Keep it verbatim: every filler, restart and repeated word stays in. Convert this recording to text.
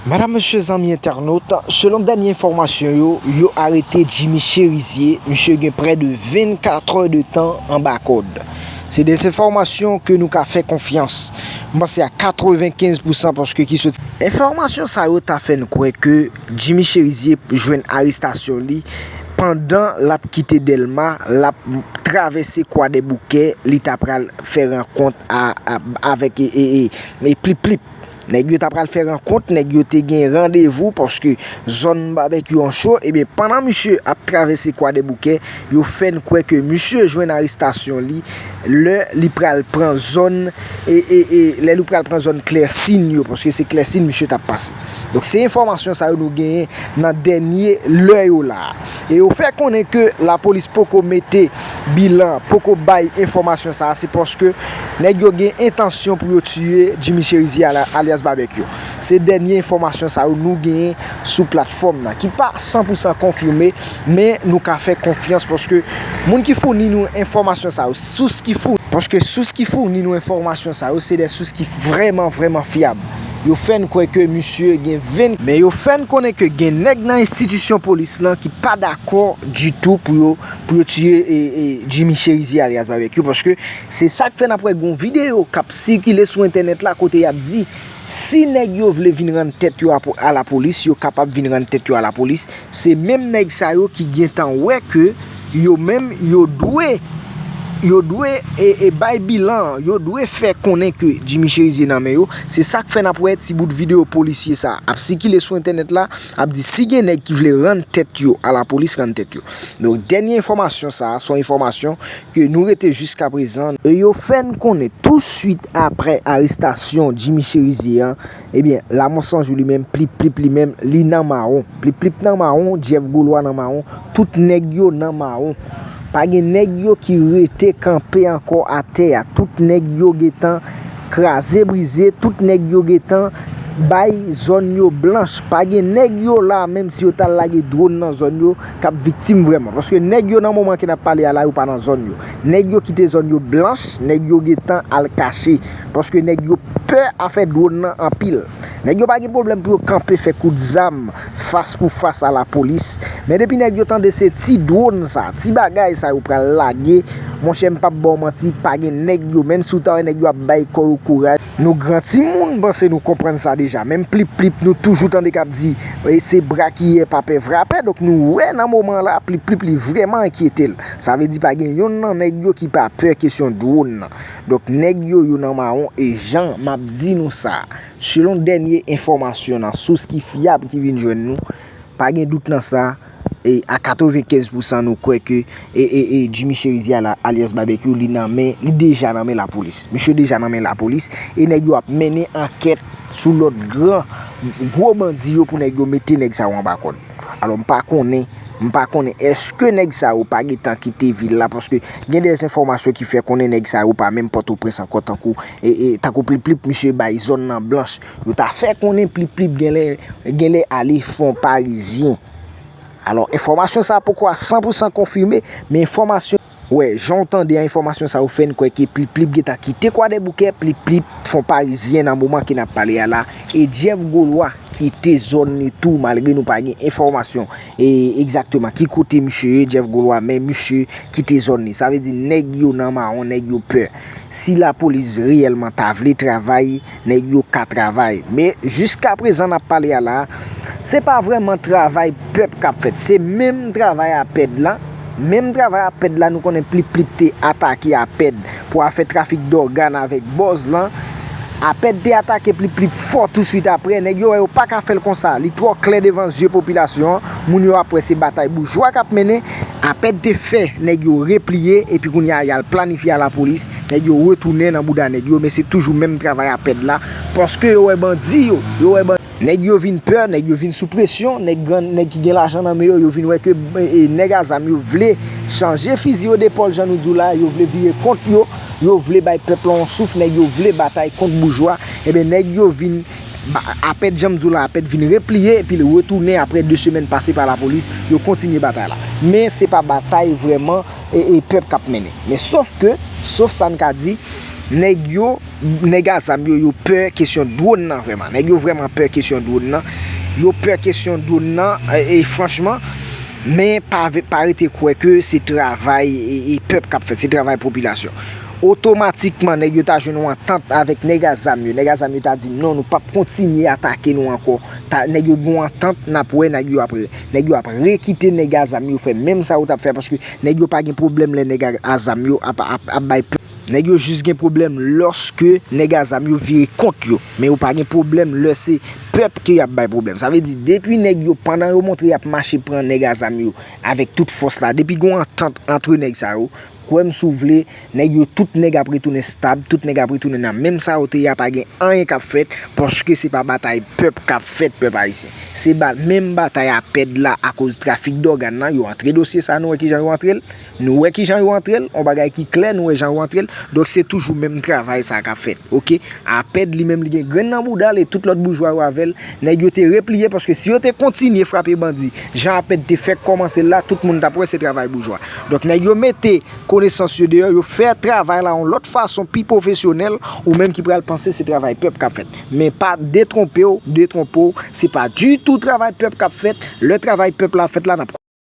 Madam, mesye, zanmi entènot, selon dènye enfòmasyon yo, yo arete Jimmy Chérizier, misye gen prè de vennkat è de tan anba kòd. Se de enfòmasyon ke nou ka fè konfyans. M panse a katrevenkenz pousan paske ki soti. Enfòmasyon sa yo ta fè n kwè ke Jimmy Chérizier jwenn arestasyon li pandan l ap kite Dèlma, l ap travèse Kwadèboukè, li ta pral fè rankont a, a, avèk e, e, e, e Plip Plip. Nèg yo ta pral fè rankont, nèg yo te gen randevou paske zòn Babekyou an cho. Ebyen, pandan misye ap travèse Kwadèboukè, yo fè n kwè ke misye jwenn arestasyon li lè li pral pran zòn, e, e, e, lè li pral pran zòn Klèsin yo, paske se Klèsin misye t ap pase. Donk, se enfòmasyon sa yo nou genyen nan dènye lè yo la a. E yo fè konnen ke lapolis poko mete bilan, poko bay enfòmasyon sa a, se paske nèg yo gen entansyon pou yo tiye Jimmy Chérizier ala-, alyas Babekyou. Se dènye enfòmasyon sa yo nou genyen sou platfòm nan, ki pa san pousan konfime, men nou ka fè konfyans paske moun ki founi nou enfòmasyon sa yo, sous ki founi, paske sous ki founi nou enfòmasyon sa yo, se de sous ki vrèman, vrèman fyab. Yo fè n kwè ke misye gen ven, men yo fè n konnen ke gen nèg nan enstitisyon polis lan ki pa dakò ditou pou yo, pou yo tiye, e, e, Jimmy Chérizier alyas Babekyou, paske se sa k fè n ap wè gon videyo k ap sikile sou entènèt la kote y ap di, si nèg yo vle vin rann tèt yo a po-, a lapolis, yo kapab vin rann tèt yo a lapolis. Se menm nèg sa yo ki gentan wè ke yo menm, yo dwe, yo dwe, e, e bay bilan, yo dwe fè konnen ke Jimmy Chérizier nan men yo. Se sa k fè n ap wè ti bout videyo polisye sa ap sikile sou entènèt la, ap di si gen nèg ki vle rann tèt yo a lapolis, rann tèt yo. Donk, dènye enfòmasyon sa a, se yon enfòmasyon ke nou rete jiskaprezan. E yo fè n konnen touswit apre arestasyon Jimmy Chérizier an, ebyen, Lamò Sanjou li menm, Plip Plip li menm, li nan mawon. Plip Plip nan mawon, Jeff Gaulois nan mawon, tout nèg yo nan mawon. Pa gen nèg yo ki rete kanpe ankò atè a. Tout nèg yo gentan kraze brize, tout nèg yo gentan bay zòn yo blanch. Pa gen nèg yo la, menm si yo t al lage dwòn nan zòn yo, k ap viktim vrèman. Paske nèg yo nan moman ke n ap pale a la, yo pa nan zòn yo. Nèg yo kite zòn yo blanch, nèg yo gentan al kache. Paske nèg yo pè afè dwòn nan anpil. Nèg yo pa gen pwoblèm pou yo kanpe fè kout zam fas pou fas a lapolis. Men depi nèg yo tande se ti dwòn sa, ti bagay sa yo pral lage, monchè, m p ap ba w manti, pa gen nèg yo, menm si w ta wè nèg yo ap bay kò yo kouraj. Nou gran timoun, m panse nou konprann sa deja. Menm Plip Plip, nou toujou tande k ap di, e, se bra ki yè pa pè vrapè. Donk, nou wè nan moman la, Plip Plip, li vrèman enkyete l. Sa vle di pa gen yonn nan nèg yo ki pa pè kesyon dwòn nan. Donk, nèg yo, yo nan mawon, e jan m ap di nou sa, selon dènye enfòmasyon nan sous ki fyab ki vin jwenn nou, pa gen dout nan sa, e a katrevenkenz pousan nou kwè ke, e, e, e Jimmy Chérizier ala-, alyas Babekyou, li nan men, li deja nan men lapolis. Misye deja nan men lapolis, e nèg yo ap mennen ankèt sou lòt gran, gwo bandi yo pou nèg yo mete nèg sa yo anba kòd. Alò, m pa konnen, m pa konnen èske nèg sa yo pa gentan kite vil la, paske gen de enfòmasyon ki fè konnen nèg sa yo pa menm Pòtoprens ankò, tankou, e, e, tankou Plip Plip, misye bay zòn nan blanch. Yo ta fè konnen Plip Plip genlè, genlè ale Fon Parizyen. Alò, enfòmasyon sa a poko a san pousan konfime, men enfòmasyon, wè, jan w tande a, enfòmasyon sa yo fè n kwè ke Plip Plip gentan kite Kwadèboukè, Plip Plip Fon Parizyen nan moman ke n ap pale a la, e Jeff Gaulois kite zòn li tou, malgre nou pa gen enfòmasyon, e, egzakteman ki kote misye ye, Jeff Gaulois, men misye kite zòn li. Sa vle di nèg yo nan mawon, nèg yo pè. Si lapolis reyèlman ta vle travay, nèg yo ka travay. Men jiskaprezan n ap pale a la, se pa vrèman travay pèp k ap fèt. Se menm travay APED la. Menm travay APED la, nou konnen Plip Plip te atake APED pou afè trafik dògàn avèk bòz lan. APED te atake Plip Plip fò touswit apre. Nèg yo wè yo pa ka fè l konsa. Li twò klè devan zye popilasyon an. Moun yo ap wè se batay boujwa k ap mennen. APED te fè nèg yo repliye, epi kounye a, y al planifye a lapolis. Nèg yo retounen nan bouda nèg yo, men se toujou menm travay APED la. Paske yo wè bandi yo, yo wè bandi. Nèg yo vin pè, nèg yo vin sou presyon, nèg gran, nèg ki gen lajan nan men yo, yo vin wè ke, e, e, nèg a zam yo vle chanje fizi yo depòl, jan nou di w la, yo vle vire kont yo, yo vle bay pèp la yon souf, nèg yo vle batay kont boujwa. Ebyen, nèg yo vin, ba, APED, jan m di w la, APED vin repliye, epi l retounen apre de semèn pase pa lapolis, yo kontinye batay la. Men se pa batay vrèman, e, e, pèp k ap mennen. Men sof ke, sof sa n ka di, Nèg yo, nèg a zam yo, yo pè kesyon dwòn nan vrèman. Nèg yo vrèman pè kesyon dwòn nan. Yo pè kesyon dwòn nan, e, e franchman, men pa, pa rete kwè ke se travay e, e pèp k ap fèt, se travay popilasyon. Otomatikman, nèg yo ta jwenn yon antant avèk nèg a zam yo. Nèg a zam yo ta di, "Non, nou p ap kontinye atake nou ankò." Ta, nèg yo gen yon antant, n ap wè, nèg yo ap, nèg yo ap rekite nèg a zam yo fè menm sa yo t ap fè, paske nèg yo pa gen pwoblèm lè nèg a, a zam yo ap, ap, ap bay pèp. Nèg yo jis gen pwoblèm lòske nèg a zam yo vire kont yo. Men yo pa gen pwoblèm lè se pèp ke y ap bay pwoblèm. Sa vle di, depi nèg yo, pandan yo montre y ap mache pran nèg a zam yo avèk tout fòs la, depi gen yon antant antre nèg sa yo, kwè m si w vle, nèg yo, tout nèg ap retounen stab, tout nèg ap retounen nan menm sa yo te ye a, pa gen anyen k ap fèt, paske se pa batay pèp k ap fèt, pèp ayisyen. Se ba, menm batay APED la, akoz trafik dògàn nan, yo antre dosye sa, nou wè kijan yo antre l. Nou wè kijan yo antre l, yon bagay ki klè, nou wè jan yo antre l. Donk, se toujou menm travay sa k ap fèt, oke? APED li menm, li gen grenn nan bouda l e tout lòt boujwa yo avè l. Nèg yo te repliye, paske si yo te kontinye frape bandi, jan APED te fèk kòmanse l la, tout moun t ap wè se travay boujwa. Donk, nèg yo mete konesans yo deyò, yo fè travay la yon lòt fason pi pwofesyonèl, ou menm ki pral panse se travay pèp k ap fèt. Men pa detwonpe w, detwonpe w, se pa ditou travay pèp k ap fèt. Lè travay pèp la fèt la, n ap